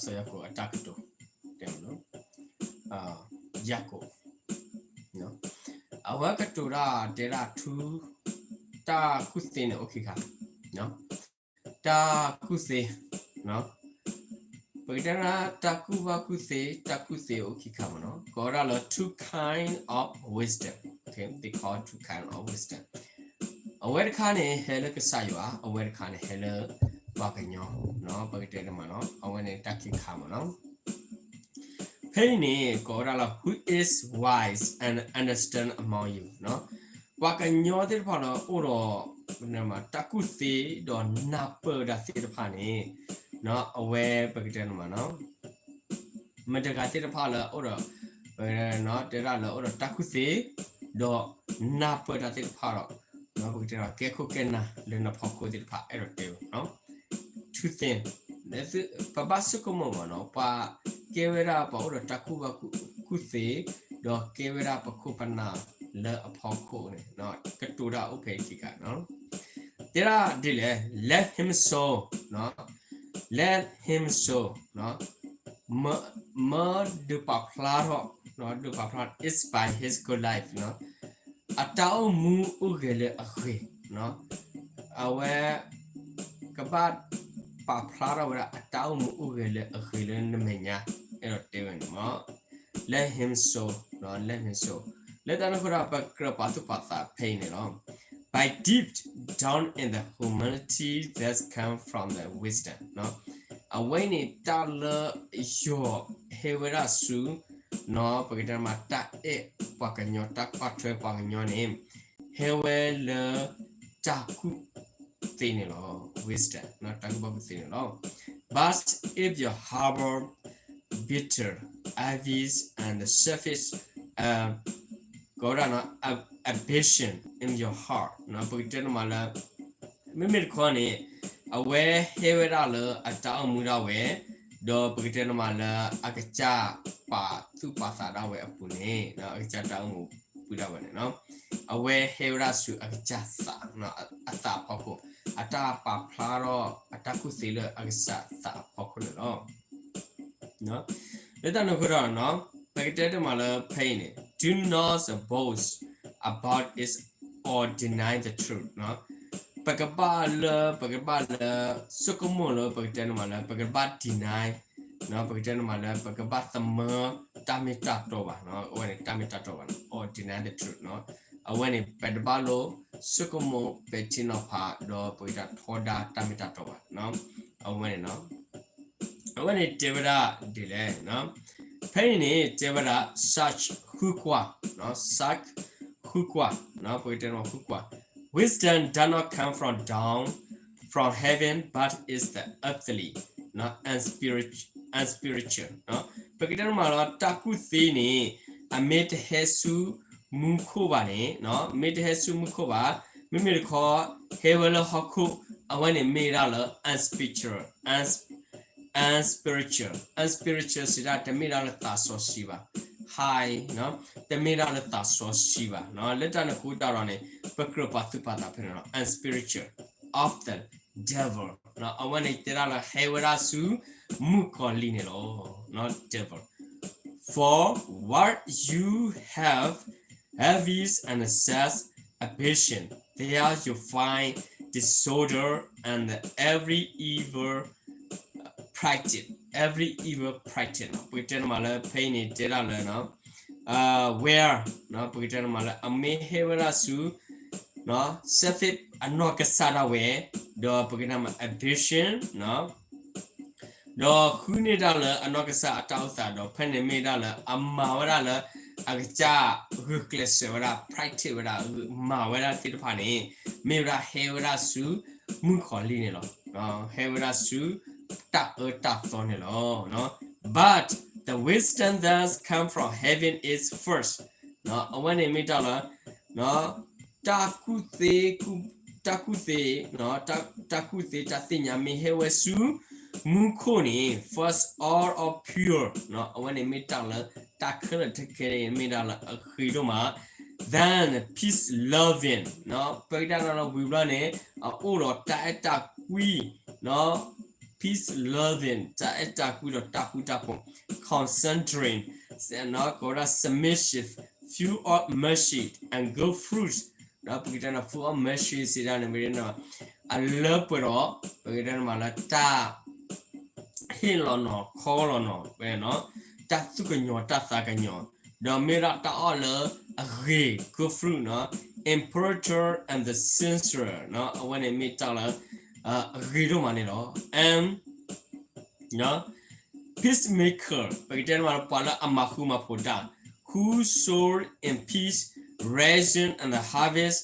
စီၤယၤကိာ်အတၢ်ကတိၤ တဲမ့ၢ်နီၤ, ယၤကိာ် အဝဲကတိၤတၢ်တဲဒၣ်ထူ တၢ်ကူၣ်သ့န့ၣ်အိၣ်ခံခါ, တၢ်ကူၣ်သ့ ပကတဲဒၣ်တၢ်ကူၣ်ဘၣ်ကူၣ်သ့ တၢ်ကူၣ်သ့အိၣ်ခံခါမ့ၢ်နီၤ, ကိးဝဲဒၣ်လၢ two kind of wisdom, okay, they call two kind of wisdom. အဝဲတခါန့ၣ် ဟဲလၢကစၢ်ယွၤ, အဝဲတခါန့ၣ် ဟဲလၢပှၤကညီ, ပကတဲတမးနီၤ, အဝဲန့ၣ်တၢ်ခံခါမ့ၢ်နီၤ. ဖဲအံၤန့ၣ် ကိးဝဲဒၣ်လၢ who is wise and understand among you, ပှၤကညီသ့ၣ်တဖၣ်လၢအိၣ်ဒီး တၢ်ကူၣ်သ့ဒီးနၢ်ပၢၢ်တၢ်သ့ၣ်တဖၣ်န့ၣ်, အဝဲပကတဲန့ၣ်မ့ၢ်နီၤ, မတၤတဂၤသ့ၣ်တဖၣ်လၢအိၣ်ဒီး တဲဒၣ်လၢအိၣ်ဒီးတၢ်ကူၣ်သ့ ဒီးနၢ်ပၢၢ်တၢ်သ့ၣ်တဖၣ်ဒီး ပကတဲဒီးကဲခိၣ်ကဲနၢ်လၢနဖီခိၣ်သ့ၣ်တဖၣ် အဲၣ်ဒိးတဲဝဲ two thing, ပဘၣ်ဆိကမိၣ်မ့ၢ်နီၤ, ပှၤကဲဝဲဒၣ်ပှၤအိၣ်ဒီးတၢ်ကူၣ်ဘၣ်ကူၣ်သ့, ဒီးကဲဝဲဒၣ်ပခိၣ်ပနၢ်လၢအဖီခိၣ်န့ၣ် ကတိၤတၢ်အိၣ်ဖဲအံၤခံခါနီၤ, တဲဒၣ်ဒ်လဲၣ်, let him show, let him show, မၢဒုးပာ်ဖျါထီၣ်, ဒုးပာ်ဖျါ is by his good life, အတၢ်အိၣ်မူအိၣ်ဂဲၤလၢအဂ့ၤ, အဝဲ ကဘၣ်ပာ်ဖျါထီၣ်ဝဲဒၣ် အတၢ်အိၣ်မူအိၣ်ဂဲၤလၢအဂ့ၤလၢနမဲာ်ညါ, အဲၣ်ဒိးတဲဝဲန့ၣ်မ့ၢ်, let him show, let him show, လၢတၢ်န့ၣ်အဃိဒီး ပကြၢးပာ်သူၣ်ပာ်သးဖဲအံၤန့ၣ်လီၤ. By deep down in the humanity that come from the wisdom, အဝဲန့ၣ်တၢ်လၢယွၤဟဲဝဲဒၣ်ဆူ ပကတဲမး တၢ်အဲၣ်ပှၤကညီ တၢ်ကွၢ်ထွဲပှၤကညီန့ၣ် ဟဲဝဲလၢတၢ်ကူၣ်သ့န့ၣ်လီၤ. wisdom, တၢ်ကူၣ်ဘၣ်ကူၣ်သ့န့ၣ်လီၤ. But if you harbor bitter envy and selfish, ကိးဝဲဒၣ် ambition in your heart, ပကတဲန့ၣ်မးလၢ မ့မ့ၢ်တခီန့ၣ် အဝဲဟဲဝဲဒၣ်လၢအတၢ်အိၣ်မူဒၣ်ဝဲ, ဒီးပကတဲန့ၣ်မးလၢအကစၢ်ပာ်သူၣ်ပာ်သးဒၣ်ဝဲအပူၤန့ၣ် အကစၢ်တၢ်အိၣ်မူပူၤဒၣ်ဝဲန့ၣ် အဝဲဟဲဝဲဒၣ်ဆူအကစၢ်သး, အသးအဖီခိၣ်, အတၢ်ပာ်ဖျါထီၣ် အတၢ်ကူၣ်သ့လၢအကစၢ်သးအဖီခိၣ်န့ၣ်လီၤ. လၢတၢ်န့ၣ်အဃိဒီး ပကတဲတမးလၢဖဲအံၤန့ၣ် do not boast about it or deny the truth, ပကဘၣ်လၢ ပကဘၣ်လၢ ဆိကမိၣ်လၢ ပကတဲန့ၣ်မးလၢ ပကဘၣ် deny, ပကတဲန့ၣ်မးလၢ ပကဘၣ်သမၢတၢ်မ့ၢ်တၢ်တီဘၣ်, အဝဲန့ၣ် တၢ်မ့ၢ်တၢ်တီဘၣ်, or deny the truth, အဝဲန့ၣ် ပတဘၣ်လိၣ်ဆိကမိၣ်ပဲာ်ထံနီၤဖး ဒီးပကတဲထီဒါတၢ်မ့ၢ်တၢ်တီဘၣ်, အဝဲန့ၣ် အဝဲန့ၣ်တဲဝဲဒၣ်ဒ်လဲၣ်, ဖဲအံၤန့ၣ်တဲဝဲဒၣ် search ဃုကွၢ်, search ဃုကွၢ်, ပကတဲန့ၣ်ဃုကွၢ်, wisdom does not come from down from heaven but is the earthly, unspiritual, ပကတဲန့ၣ်မးလီၤ တၢ်ကူၣ်သ့န့ၣ် အမ့ၢ်တဟဲဆူမူခိၣ်ဘၣ်န့ၣ်, မ့ၢ်တဟဲဆူမူခိၣ်ဘၣ်, မ့မ့ၢ်တခီ ဟဲဝဲလၢဟီၣ်ခိၣ်, အဝဲန့ၣ်မ့ၢ်ဒၣ်လၢ unspiritual, unspiritual, unspiritual စံးဒၣ် တမ့ၢ်ဒၣ်လၢသးစီဆှံဘၣ်, high, တမ့ၢ်ဒၣ်လၢသးစီဆှံဘၣ်, လၢတၢ်န့ၣ်အဃိတၢ်ဒီးန့ၣ် ပကြၢးပာ်သူၣ်ပာ်သးဖဲန့ၣ်လီၤ, unspiritual, of the devil, အဝဲန့ၣ်တဲဒၣ်လၢဟဲဝဲဒၣ်ဆူမုၣ်ကီၤလံၢ်န့ၣ်လီၤ, devil. For what you have envious and sad ambition, there you find disorder and every evil practice, every evil practice, ပကတဲန့ၣ်မးလၢဖဲအံၤန့ၣ်တဲဒၣ်လၢ where, ပကတဲန့ၣ်မးလၢအမ့ၢ်ဟဲဝဲဒၣ်ဆူ selfish အနီၢ်ကစၢ်ဒၣ်ဝဲ, ဒီးပကတဲမး ambition, ဒီးဃုန့ၢ်တၢ်လၢအနီၢ်ကစၢ်အတၢ်အိၣ်သး ဒီးဖဲန့ၣ်မ့ၢ်ဒၣ်လၢ အမၤဝဲဒၣ်လၢ အကစၢ်ဂုာ်ကျဲးစၢးဝဲဒၣ် practice ဝဲဒၣ် မၤဝဲဒၣ်သ့ၣ်တဖၣ်န့ၣ် မ့ၢ်ဝဲဒၣ်ဟဲဝဲဒၣ်ဆူမုၣ်ကီၤလံၢ်န့ၣ်လီၤ, ဟဲဝဲဒၣ်ဆူ တၢ်အၢတၢ်သီန့ၣ်လီၤ, but the wisdom that come from heaven is first, အဝဲန့ၣ်မ့ၢ်တၢ်လၢ တၢ်ကူၣ်သ့, တၢ်ကူၣ်သ့, တၢ်ကူၣ်သ့တၢ်သ့ၣ်ညါမ့ၢ်ဟဲဝဲဆူမူခိၣ်န့ၣ် first all of pure, အဝဲန့ၣ်မ့ၢ်တၢ်လၢ တၢ်ခဲလၢာ်ခဲဆ့န့ၣ်မ့ၢ်ဒၣ်လၢအဃ့ဒိၣ်မး, then peace loving, ပကတဲဒၣ်လၢဝံၤဘျီန့ၣ် အအိၣ်ဒီးတၢ်အဲၣ်တၢ်ကွံ, peace loving တၢ်အဲၣ်တၢ်ကွံဒီးတၢ်ဃူတၢ်ဖိး, concentrate ကိးဝဲဒၣ် submissive, full of mercy and good fruits ဒီးပကတဲန့ၣ် full of mercy စံးဒၣ်န့ၣ် ပကတဲန့ၣ် အလၢပှဲၤဒီး ပကတဲန့ၣ်မးလၢတၢ် ဟ့ၣ်လီၤနီၤ ခီလီၤနီၤ ဝဲနီၤ တၢ်သူၣ်ကညီၤ တၢ်သးကညီၤ, ဒီးမ့ၢ်ဒၣ်တၢ်အီၣ်လၢအဂ့ၤ good fruit နီၤ imperator and the sincere နီၤ အဝဲန့ၣ်မ့ၢ်တၢ်လၢ အဂ့ၤဒိၣ်မးန့ၣ်လီၤ. And peacemaker ပကတဲန့ၣ်မးလၢပှၤလၢအမၤဃူမၤဖိးတၢ် who sow in peace, raising and the harvest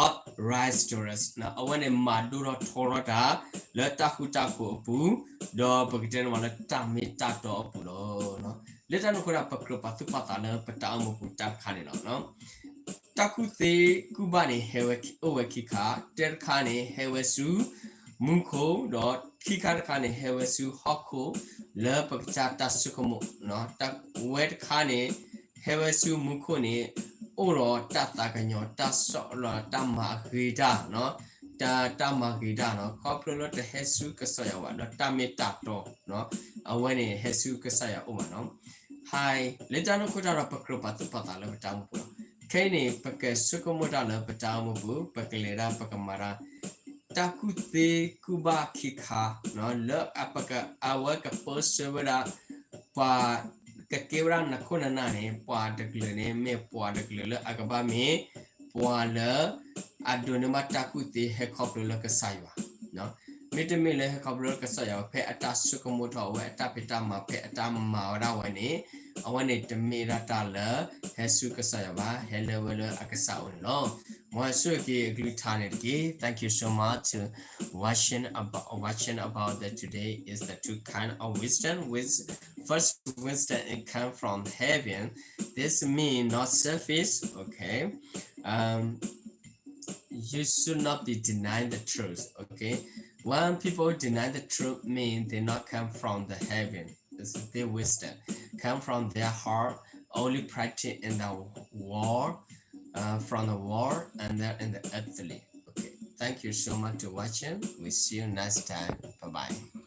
of righteousness နီၤ အဝဲန့ၣ်မၤဒိၣ်ထီၣ်ထီထီၣ်တၢ် လၢတၢ်ဃူတၢ်ဖိးအပူၤ, ဒီးပကတဲန့ၣ်မးလၢတၢ်မ့ၢ်တၢ်တီအပူၤလီၤ. လၢတၢ်န့ၣ်အဃိဒီး ပကြၢးပာ်သူၣ်ပာ်သးလၢပတၢ်အိၣ်မူပူၤတၢ်တခါန့ၣ်လီၤ. တၢ်ကူၣ်သ့ကူၣ်ဘၣ်န့ၣ် ဟဲဝဲအိၣ်ဝဲခံခါ, တၢတခါန့ၣ် ဟဲဝဲဆူမူခိၣ်, ဒီးခံခါတခါန့ၣ် ဟဲဝဲဆူဟီၣ်ခိၣ် လၢပကစၢ်တၢ်ဆိကမိၣ်, တၢ်ဝဲတခါန့ၣ် ဟဲဝဲဆူမူခိၣ်န့ၣ် အိၣ်ဒီးတၢ်သးကညီၤ တၢ်ဆီၣ်လီၤ တၢ်မၤဂ့ၤတၢ်နီၤ, တၢ် တၢ်မၤဂ့ၤတၢ်နီၤ, ခီဖျိလၢတဟဲဆူကစၢ်ယွၤဘၣ် ဒီးတၢ်မ့ၢ်တၢ်တီနီၤ, အဝဲန့ၣ်ဟဲဆူကစၢ်ယွၤအိၣ်ဘၣ်နီၤ. ဟါ, လၢတၢ်န့ၣ်အဃိတၢ်ဒီး ပကြၢးပာ်သူၣ်ပာ်သးလၢပတၢ်အိၣ်မူပူၤလီၤ. ခဲအံၤန့ၣ် ပကဆိကမိၣ်တၢ်လၢပတၢ်အိၣ်မူပူၤ ပကလဲၤဒၣ်ပကမၤတၢ် တၢ်ကူၣ်သ့ကူၣ်ဘၣ်ခံခါ, လၢအဝဲကပၢဆှၢဝဲဒၣ် ပှၤကကဲဝဲဒၣ်နခိၣ်နနၢ်န့ၣ် ပှၤတကလုာ်န့ၣ် မ့ၢ်ပှၤတကလုာ်လၢအကဘၣ်မ့ၢ် ပှၤလၢ အဒိးန့ၢ်ဘၣ်တၢ်ကူၣ်သ့ဟဲခီဖျိလၢကစၢ်ယွၤ, မ့တမ့ၢ်လၢဟဲခီဖျိလၢကစၢ်ယွၤ ဖဲအတၢ်ဆိကမိၣ်ထီၣ်ဝဲ အတၢ်ဖံးတၢ်မၤ ဖဲအတၢ်မၤဝဲဒၣ်ဝဲန့ၣ် အဝဲန့ၣ်တမ့ၢ်ဒၣ်တၢ်လၢ ဟဲဆူကစၢ်ယွၤဘၣ်, ဟဲလၢဝဲလၢအကစၢ်အိၣ်န့ၣ်လီၤ. မ်ဟဲဆူက့ၤအကလုၢ်ကထါန့ၣ်တက့ၢ်. Thank you so much to watching about, watching about that today is the two kind of wisdom. With first wisdom, it come from heaven. This mean not selfish, okay? Um, you should not be denying the truth, okay? When people deny the truth, mean they not come from the heaven. It's the wisdom. Come from their heart, only practice in the world, uh, from the world, and then in the earthly. Okay. Thank you so much to watching. We see you next time. Bye bye.